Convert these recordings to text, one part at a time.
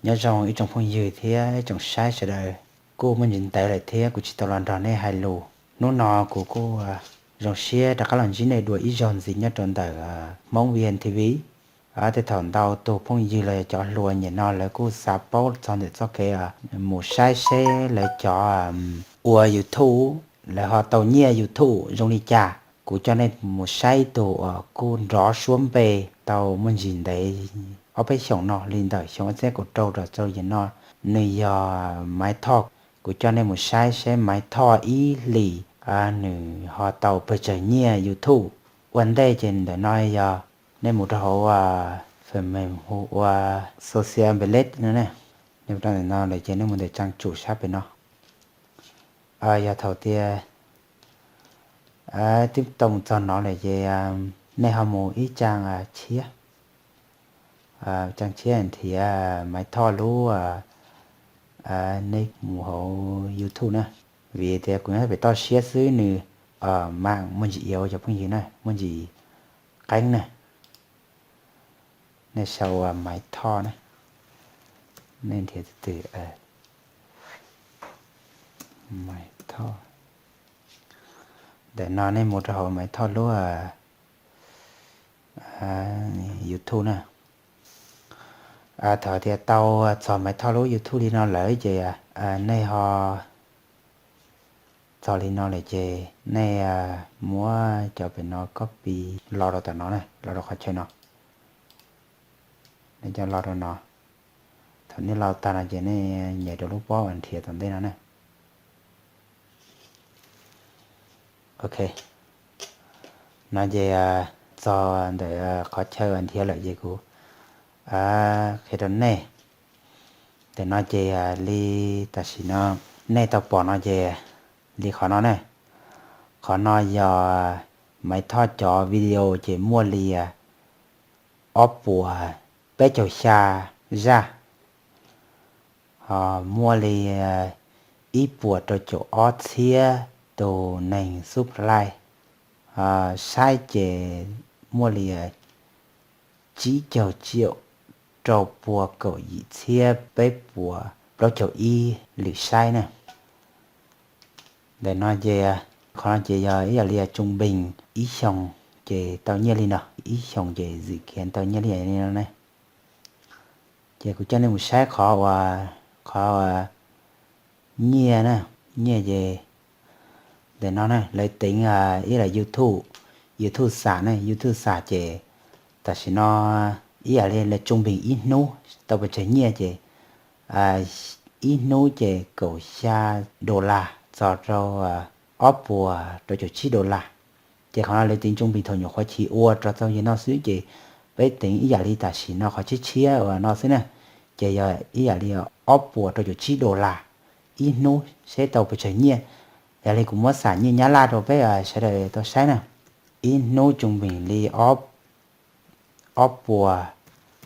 Nyob zoo ib tsoom phooj ywg thiab tsoom saib sawv daws, kuj muaj ntsis ntawd lawm thiab kuv tsis tau los nrog nej hais lus. Hnub no kuv kuj zoo siab rov qab los ntsib nej dua ib zaug ntxiv nyob rau ntawm Hmoob V N T V. Tej thaum ntau tus phooj ywg los yog cov hluas nim no lawv kuj xav paub txog ntawm txoj kev mus saib seb lawv cov ua YouTube lawv ho tau nyiaj YouTube zoo li cas. Kuv coj nej mus saib ib tug uas kuj nrov suab npe tau muaj ntsis ntev, ob peb xyoos no li ntawm xyoo ob txhiab kaum rau rau txog yim no, nws yog Maiv Thoj. Kuv coj nej mus saib seb Maiv Thoj ib hlis nws ho tau pes tsawg nyiaj YouTube. Ua ntej ces ntawm no yog nej mus rau hauv fem mem hu ua Social Blade no ne. Nej mus rau ntawm no lawm ces nej mus ntawm trang chủ sab pem no. Yog thaum tias twb tau mus txog no lawm ces nej ho mus ib trang tshiab, trang tshiab nrhiav Maiv Thoj lub, nej mus hauv YouTube na. Vim tias kuv nyob pem toj siab xwb nws mam muaj ntsis iav cov phooj ywg na, muaj ntsis qeeb na. Nej sau Maiv Thoj na, nej nrhiav twg, Maiv Thoj. Ntawm no nej mus rau hauv Maiv Thoj lub YouTube na. Thaum tias tau txog Maiv Thoj lub YouTube li no lawm ces nej ho txog li no lawm ces nej muab cov pem no copy los rau tom no na, los rau qhov chaw no. Nej coj los rau no. Thaum nej los tag no ces nej nyem rau lub pob uas nrhiav tom ntej no na. Ok, no ces txog ntawm qhov chaw uas nrhiav lawm ces kuv qhia rau nej. Ntawm no ces li tam sim no nej tau pom no ces li qhov no ne. Qhov no yog Maiv Thoj cov video ces muaj li ob puas peb caug xya zaj, ho muaj li ib puas rau caum ob txhiab tus neeg subscribe, saib ces muaj li tsib caug tsiaum rau puas kaum yim txhiab peb puas plaub caug ib lwm saib na. Ntawm no ces qhov no ces yog ib yam li trung bình ib xyoos ces tau nyiaj li no, ib xyoos ces dự kiến tau nyiaj li no ne. Ces kuv coj nej mus saib qhov uas, qhov uas nyiaj na, nyiaj ces ntawm no na lawv teev ib yam li YouTube, YouTube xam ne, YouTube xam ces tam sim no ib yam li trung bình ib hnub tau pes tsawg nyiaj ces ib hnub ces kaum xya dollar txog rau ob puas rau caum tsib dollar. Ces qhov no lawv teev trung bình thaum nyuam qhuav chim ua rau txog yim no xwb ces peb teev ib yam li tam sim no qhov tshiab tshiab uas no xwb na, ces yog ib yam li ob puas rau caum tsib dollar ib hnub seb tau pes tsawg nyiaj. Yog li kuv muab xam nyiaj Nyab Laj rau peb sawv daws tau saib na. Ib hnub trung bình li ob puas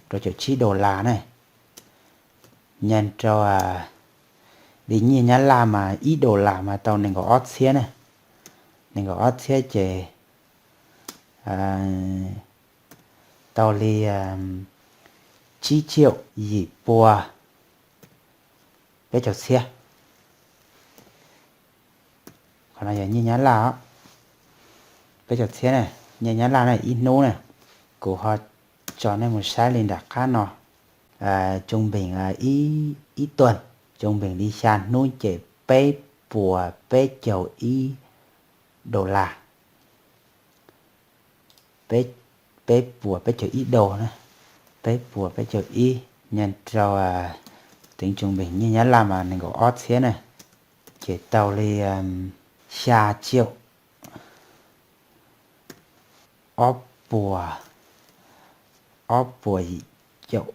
rau caum tsib dollar na. Nyob rau li nyiaj Nyab Laj mas ib dollar mas tau nees nkaum ob txhiab na. Nees nkaum ob txhiab ces tau li tsib tsiaum yim pua peb caug txhiab. Qhov no yog nyiaj Nyab Laj os, peb caug txhiab na, nyiaj Nyab Laj na ib hnub na. Kuv ho tso nej mus saib li nram qab no, trung bình ib tuần, trung bình li xya hnub ces peb puas peb caug ib dollar. Peb puas peb caug ib dollar na, peb puas peb caug ib, nyob rau teev trung bình nyiaj Nyab Laj mas nees nkaum ob txhiab na, ces tau li xya tsiaum ob puas, ob puas yim caum,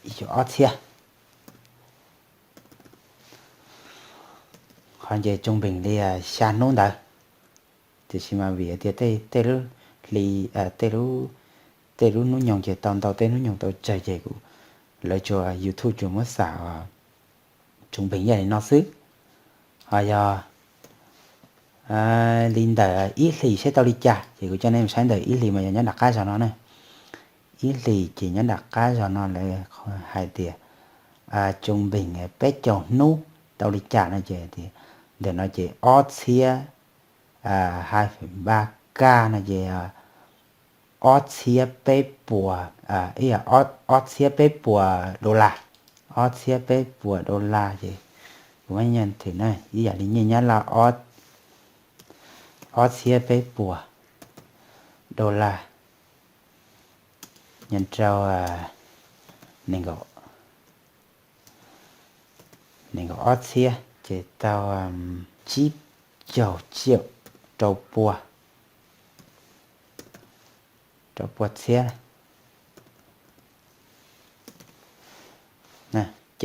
yim caum ob txhiab. Qhov ces trung bình li xya hnub ntawd. Tiam sis mas vim tias tej lub hli, tej lub hnub nyoog ces tau ntau, tej hnub nyoog tau tsawg ces kuv, lawv tsuas, YouTube tsuas muab xam trung bình ib yam li no xwb. Ho yog li ntawm ib hlis seb tau li cas ces kuv coj nej mus saib ntawm ib hlis mas yog nyob nram qab zog no na. Ib hlis ces nyob nram qab zog no lawv hais tias Tsoos Npeeg peb caug hnub tau li cas no ces, ntawm no ces ob txhiab, hai phẩy ba K no ces ob txhiab peb puas, ob txhiab peb puas dollar, ob txhiab peb puas dollar ces kuv muab nyiaj thwm na, ib yam li nyiaj Nyab Laj ob txhiab peb puas dollar nyob rau nees nkaum ob txhiab ces tau tsib caug tsiaum rau pua, rau pua txhiab.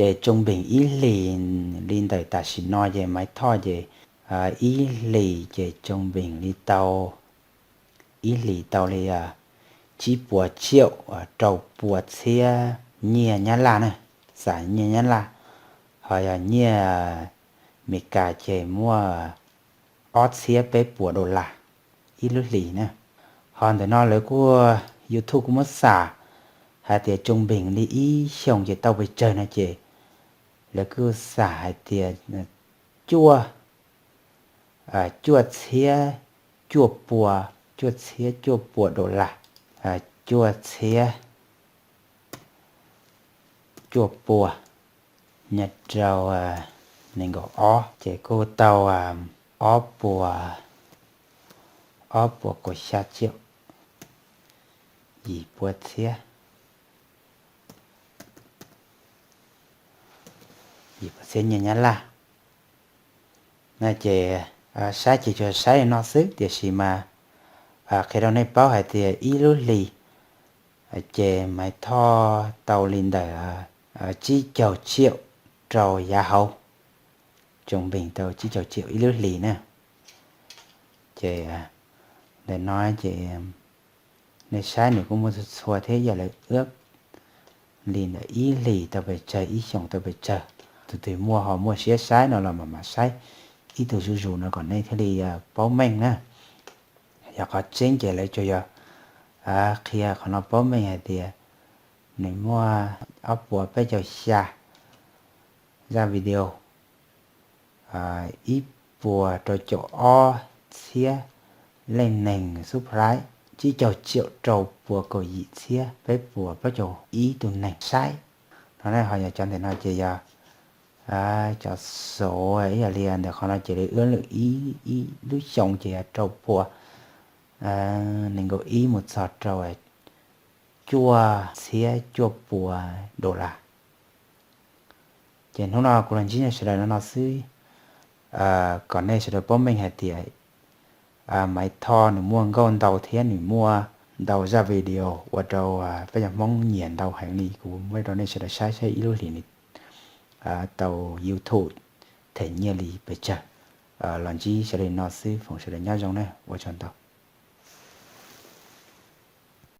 Ces Tsoos Npeeg ib hlis li ntawm tam sim no ces Maiv Thoj ces ib hlis ces Tsoos Npeeg li tau, ib hlis tau li tsib puas tsiaum rau pua txhiab nyiaj Nyab Laj na, xam nyiaj Nyab Laj, ho yog nyiaj Meskas ces muaj ob txhiab peb puas dollar ib lub hlis na. Ho ntawm no lawv kuj, YouTube kuj muab xam hais tias Tsoos Npeeg li ib xyoos ces tau pes tsawg no ces lawv kuj xam hais tias cuaj, cuaj txhiab cuaj pua, cuaj txhiab cuaj pua dollar, cuaj txhiab cuaj pua nyob rau nees nkaum ob ces kuj tau ob puas, ob puas kaum xya tsiaum yim pua txhiab, yim pua txhiab nyiaj Nyab Laj. No ces saib ces tsuas saib li no xwb tiam sis mas qhia rau nej paub hais tias ib lub hlis ces Maiv Thoj tau li ntawm tsib caug tsiaum rau yav hauv, Tsoos Npeeg tau tsib caug tsiaum ib lub hlis na. Ces ntawm no ces nej saib nws kuj muaj txhua txhua thiab, yog lawv ua li ntawm ib hlis tau pes tsawg, ib xyoos tau pes tsawg. Tus twg muaj ho muaj siab saib no los mam mam saib ib tug zuj zus no kom nej thiaj li paub meej na. Yog qhov tseeb ces lawv tsuas yog qhia qhov no paub meej hais tias nws muaj ob puas peb caug xya zaj video, ib puas rau caum ob txhiab leej neeg subscribe, tsib caug tsiaum rau puas kaum yim txhiab peb puas plaub caug ib tug neeg saib. No ne ho yog cov ntawm no ces yog cov xov ib yam li ntawm qhov no ces li ua lwm ib lub xyoo ces yog rau puas nees nkaum ib mus txog rau cuaj txhiab cuaj puas dollar. Ces hnub no kuv los ntsib nej sawv daws no no xwb, kom nej sawv daws paub meej hais tias Maiv Thoj nws muaj nkauj ntau thiab nws muaj ntau zaj video ua rau peb cov Hmoob nyiam ntau heev li. Kuv muab rau nej sawv daws saib saib ib lub hlis nws tau YouTube them nyiaj li pes tsawg. Los ntsib sawv daws no xwb, foom sawv daws nyob zoo na, ua tsaug ntau.